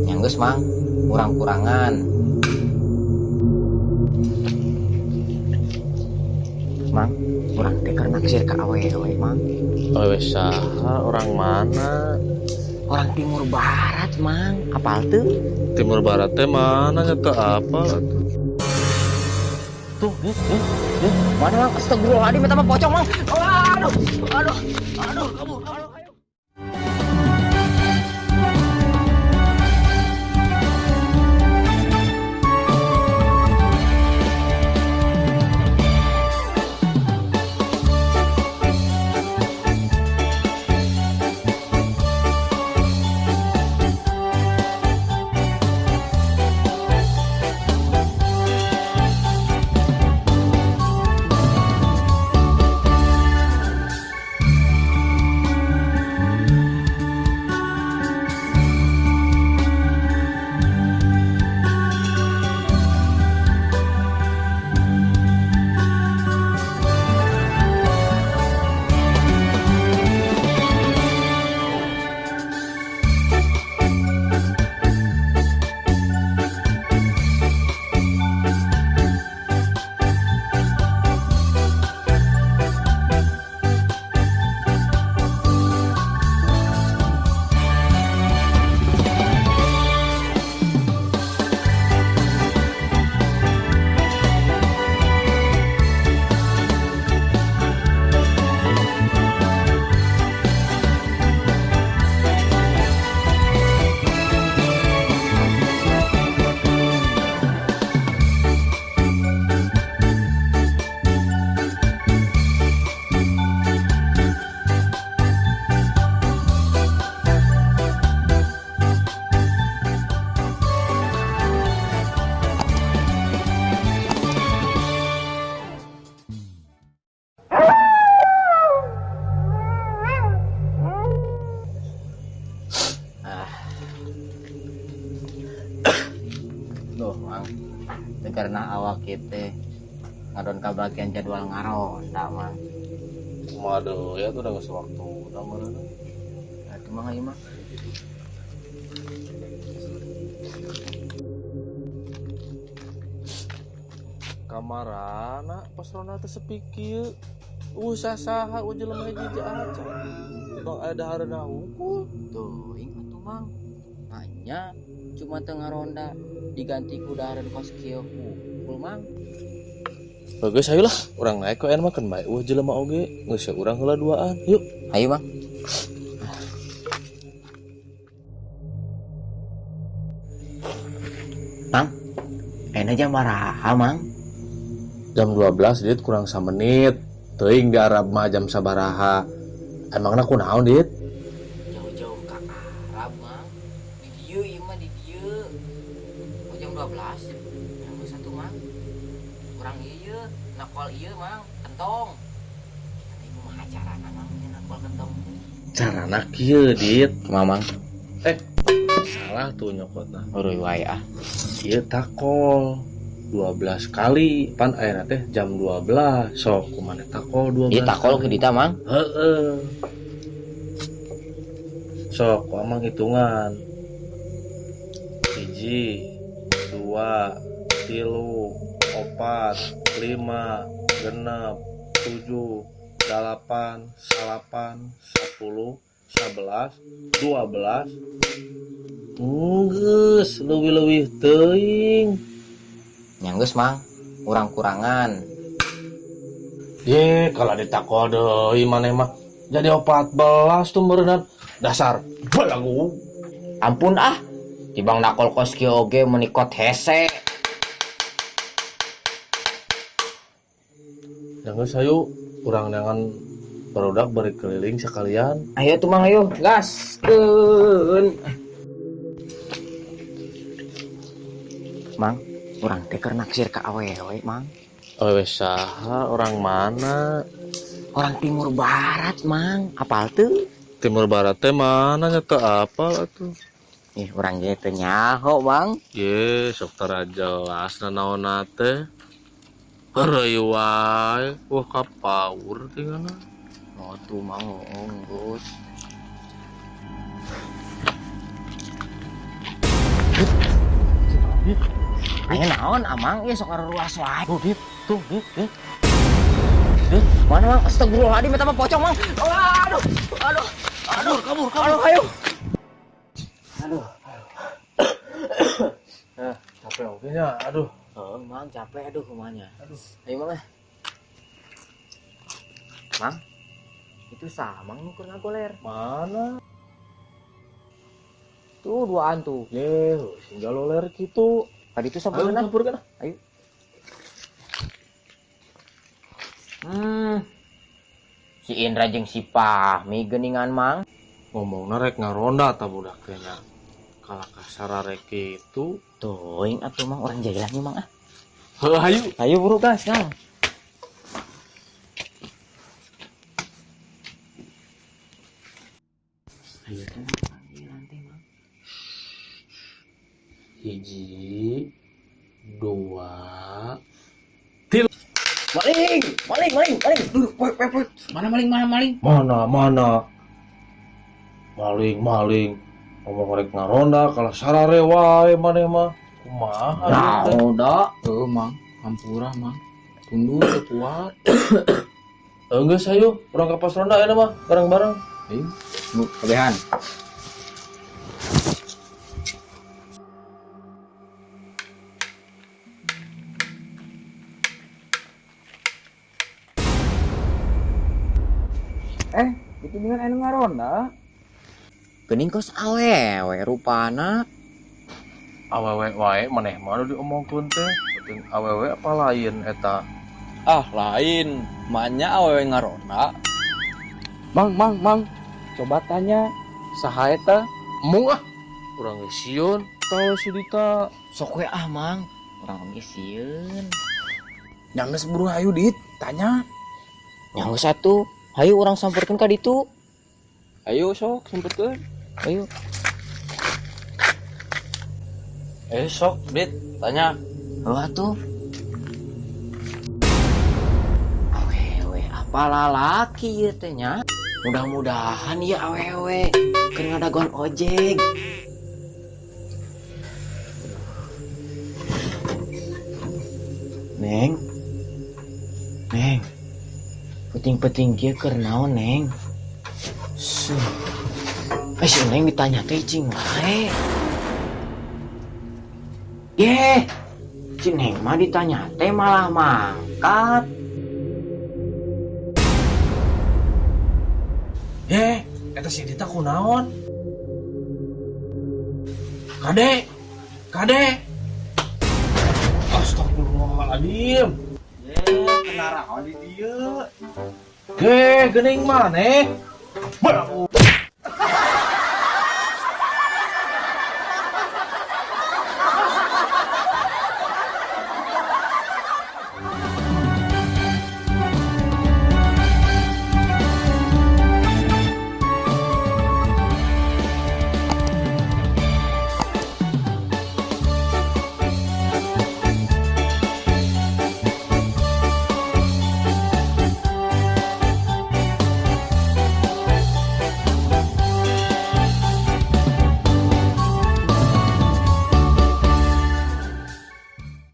Nya geus Mang, kurang-kurangan. Mang, urang teh keur naksir ka awewe, Mang. Awewe saha, orang mana? Orang Timur Barat, Mang. Apal teu? Timur Barat teh mana nya teu apal atuh. Tuh, Mana, Mang? Astagfirullahaladzim, eta mah pocong, Mang. Aduh, aduh, aduh, kabur, aduh. Duh, Mang. Teu karena awak kita ngadon ka bagian jadwal ngaronda, Mang. Waduh, ya tuh udah geus waktu udah meureun. Atuh Mang ayo, Mang. Kamarana pas ronda teh sepi kieu. Usah saha eueuh jelema hiji aja. Bang aya dahareuna hungkul. Teuing atuh, Mang. Hanya cuma teu ngaronda diganti ku dahareun kos kieu hungkul, Mang. Bagus, ayo lah. Urang naik ke mah kan bae eueuh jelema oge. Geus ya urang heula duaan. Yuk. Ayo, Mang. Mang, ayeuna jam baraha, Mang? Jam 12, Dit, kurang samenit. Teuing di Arab mah jam sabaraha. Emangna kunaon, Dit? Jauh-jauh ka Arab, Mang. Di dieu ieu mah di dieu. Oh, jam 12. Jam 1, Mang. Kurang ieu, nakol ieu, Mang, kentong. Nanti kumaha carana, Mang, nakol kentong? Carana kieu, Dit. Kumaha, Mang? Salah tuh nyokotna. Heureui wae ah. Ieu takol 12 kali, pan ayeuna teh jam 12. Sok kumaha takol 12. Ieu takol ke dita, Mang? Heeh. Sok ku amang hitungan. 1, 2, 3, 4, 5, 6, 7, 8, 9, 10, 11, 12. Geus leuwih-leuwih teuing. Nya geus, Mang, kurang-kurangan. Ye, kalau ditakol deui maneh mah jadi 14 tuh meureunna. Dasar balagu. Ampun ah, tibang nakol kos kieu oge menikot hese. Nya geus hayu urang neangan barudak bari keliling sekalian. Ayo tuh, Mang, ayo gaskeun. Mang, urang teh keur naksir ka awewe, Mang. Awewe saha, orang mana? Orang Timur Barat, Mang. Apal teu? Timur Barat teh mana nya teu apal atuh. Ih, urang ge teu nyaho, Mang. Ye, sok tara jelas nanaonna teh. Heureuy wae, wah kapaur tinggalna. Oh tuh, Mang, geus. Aya naon amang ieu sok ngaruas wae. Tuh, Dit. Tuh, Dit, Dit. Dit, mana mang? Astagfirullahaladzim, eta mah pocong mang. Aduh, aduh, aduh, Kabur, kabur. aduh, ayo. Aduh. Capek oge nya, aduh. Oh, mang capek aduh kumanya. Aduh. Ayo mang. Ah. Mang. Itu samang nu keur ngagoler. Mana? Tuh duaan tuh. Ye, sehingga loler gitu. Tadi itu Ayo sampeurna. sampeurkeun ah. Ayo. Si Indra jeung si Fahmi geuningan mang. Ngomongna rek ngaronda ta budak teh nya. Kalah kasar rek kitu. Teuing atuh mang urang jailan ieu mang ah. Heuh, hayu. Ayo buru gas, Kang. Ayo tuh panggilan teh mang. 1, 2, Maling, maling, maling, maling. Duh, poek, poek, poek. Mana maling, mana maling? Mana, mana? Maling, maling. Ngomong rek ngaronda kalah sarare wae maneh mah. Kumaha Nah, teh? udah. Heuh, Mang. Hampura, Mang. Tunduh teu kuat. Geus hayu, urang ka pos ronda ayeuna mah bareng-bareng. Ayo, bu, kabehan. Itu dengan anu ngaronda. Geuning kos awewe rupana. Awewe wae maneh mah nu diomongkeun teh. Penting awewe apa lain eta? Ah, lain. Manya awewe ngaronda. Mang, mang, mang. Coba tanya saha eta? Embung ah. Urang geus sieun tahu si Dita. Sok we ah mang. Urang oge sieun. Nya geus buru hayu dit, tanya. Nya geus atuh. Hayu urang samperkeun ka ditu. Ayo sok sempetkeun. Ayo. Sok dit, tanya. Heuh atuh. Awewe apa lalaki ieu teh nya? Mudah-mudahan ieu awewe keur ngadagoan ojek. Neng. Neng. Penting-penting kieu keur naon, Neng? Suh. Si Neng ditanya teh cing wae. Ye. Si Neng mah ditanya teh malah mangkat. Ye, eta si Dita kunaon? Kade, kade. Astagfirullahaladzim. Ye, kenaraon di dieu. Ge, geuning maneh. Bau.